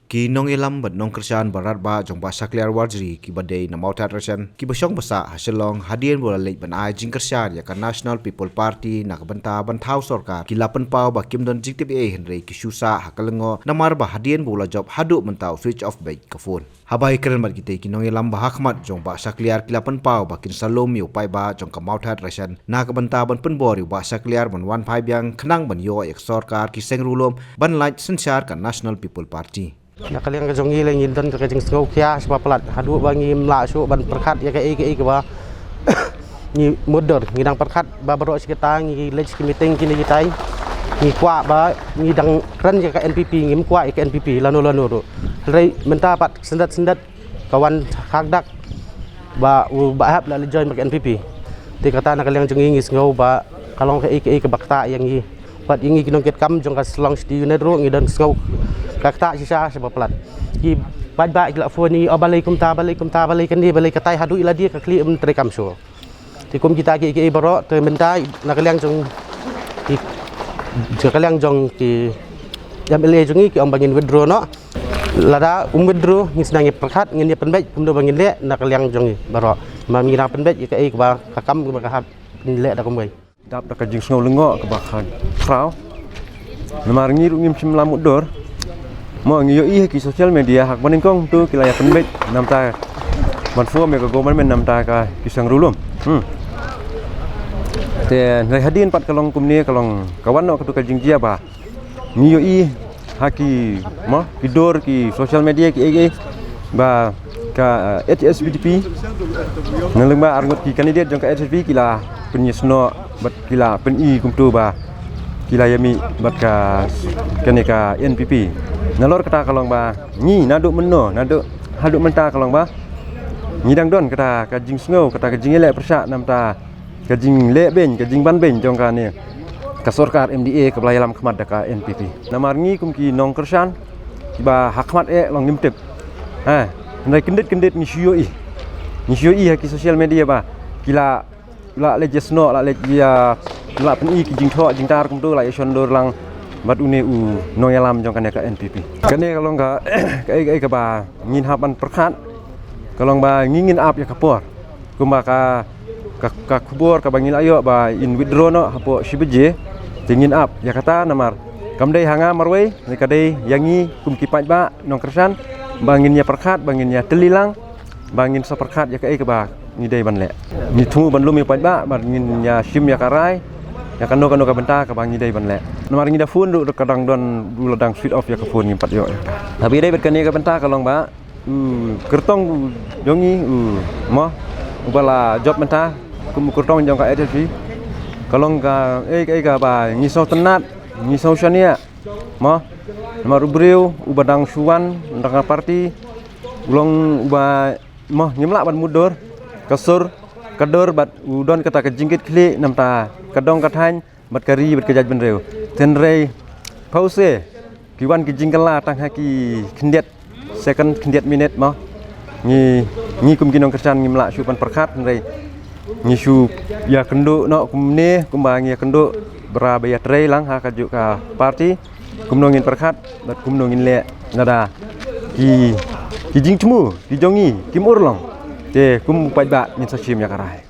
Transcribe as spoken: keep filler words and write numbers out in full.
Ki nongïalam bad nongkyrshan barat ba jong Bah Shakliar Warjri kiba dei na Mawthadraishan kiba shong basa ha Shillong hadien ba la leit ban ai jingkyrshan ïa ka National People Party na ka bynta ban thaw sorkar ki la pynpaw ba kim don jingtip ei hynrei ki shu sah ha ka lyngngoh namar ba hadien ba u la jop haduh mynta u switch off beit ka phone. Haba ïakren bad kitei ki nongïalam ba ha khmat jong Bah Shakliar ki la pynpaw ba kin sa lum ïa u paidbah jong ka Mawthadraishan na ka bynta ban pynbor ïa u Bah Shakliar ban wan phai biang khnang ban ïoh ïa ka sorkar ki seng riewlum ban lait synshar ka National People Party. Na ka liang ka jong ngi lei ngi don ka jingsngewkhia sha ba palat haduh ba ngim lah shuh ban pyrkhat ïa kaei kaei kaba ngi mutdur, ngi dang pyrkhat ba baroh shi katta ngi leit ki meeting kine kitai. Ngi kwah ba ngi dang kren ïa ka N P P, ngim kwah ïa ka N P P lano lano ruh. Hynrei mynta pat syndet syndet ka wan khakdak ba u Bah Hep la leit join bad ka N P P. Te kata na ka liang jong ngi ngi sngew ba ka long kaei kaei kaba ktah ïa ngi. Bad ïa ngi ki nongkitkam jong ka Shillong City Unit ruh ngi don sngew ka ktah shisha sha ba palat. Ki paidbah ki la phone ïa ngi, "Oh, balei kumta, balei kumta, balei kane, balei katai," haduh ïa lade ka khlieh ym treikam shuh. Te kum kita kiei kiei baroh te mynta na ka liang jong ki, na ka liang jong ki M L A jong ngi ki ong ba ngin withdraw noh. Lada um withdraw ngin sa nang ïa pyrkhat, ngin ïa pynbeit kumno ba ngin leh na ka liang jong ngi baroh. Ba ngin nang pynbeit ïa kaei kaba ka kam kaba ka hap ngin leh da kumwei. Dap da ka jingsngew lyngngoh kaba khraw. Namar ngi ruh ngim shym la mutdur. Mo ngi ïohi ha ki social media ha kaba nyngkong tu ki la ïa pynbeit namar ban form ïa ka government namar ka ki seng riewlum. Hmm. Te hynrei hadien pat ka long kumne ka long ka wan noh katu ka jingjia ba ngi ïohi ha ki, mo, ki dur ki social media kiei kiei ba ka, eh, H S P D P na lyngba arngut ki candidate jong ka H S P D P ki la pynïasnoh bad ki la pyni kumtu ba ki la ïamih bad ka, kane ka N P P. Nalor kata ka long ba ngi naduh mynno, naduh haduh mynta ka long ba ngi dang don kata ka jingsngew, kata ka jingïaleh pyrshah namar ka jingleh beiñ, ka jingban beiñ jong kane ka sorkar M D A kaba la ïalam khmat da ka N P P. Namar ngi kum ki nongkyrshan kiba ha khmat eh long ngim tip. Ha, hynrei kyndit kyndit ngi shu ïohi, ngi shu ïohi ha ki social media ba ki la, la leit ïasnoh, la leit ïa, la pyni ki jingthoh jingtar kumtu, la ïashon dur lang bad une u nongïalam jong kane ka N P P. Kane ka long ka, kaei kaei kaba ngin hap ban pyrkhat ka long ba ngi ngin ap ïa ka por. Kumba ka, ka, ka khubor kaba ngi la ïoh ba in withdraw noh hapoh shi baje. Te ngin ap ïa kata namar kam dei ha nga marwei, ne ka dei ïa ngi kum ki paidbah nongkyrshan ba ngin ïa pyrkhat, ba ngin ïa tylli lang, ba ngin sa pyrkhat ïa kaei kaba ngi dei ban leh. Ngi thmu ban lum ïa paidbah ba ngin ïa shim ïa ka rai ïa kano kano ka bynta kaba ngi dei ban leh. Namar ngi da phone ruh ka dang don, u la dang switch off ïa ka phone, ngim pat ïoh ïa ka. Haba ïadei bad kane ka bynta ka long ba u kyrtong u jong ngi u, mo, uba la jop mynta kum u kyrtong jong ka H S P D P ka long kaei kaei kaba ngi sngewtynnat, ngi sngewshaniah, mo. Namar u briew uba dang shu wan na ka party u long uba, mo, ngim lah ban mutdur. Ka sur ka dur bad u don kata ka jingkitkhlieh namar ka dong ka thaiñ bad ka ri bad ka jaitbynriew. Hynrei phewse ki wan ki jingkylla tang ha ki khyndiat second, khyndiat minit, mo. Ngi, ngi kum ki nongkyrshan ngim lah shuh ban pyrkhat, hynrei ngi shu ïakynduh noh kumne kumba ngi ïakynduh ba ïatrei lang ha kajuh ka party. Kumno ngin pyrkhat bad kumno ngin leh lada ki, ki jingthmu ki jong ngi kim urlong, te kum u paidbah ngin sa shim ïa ka rai.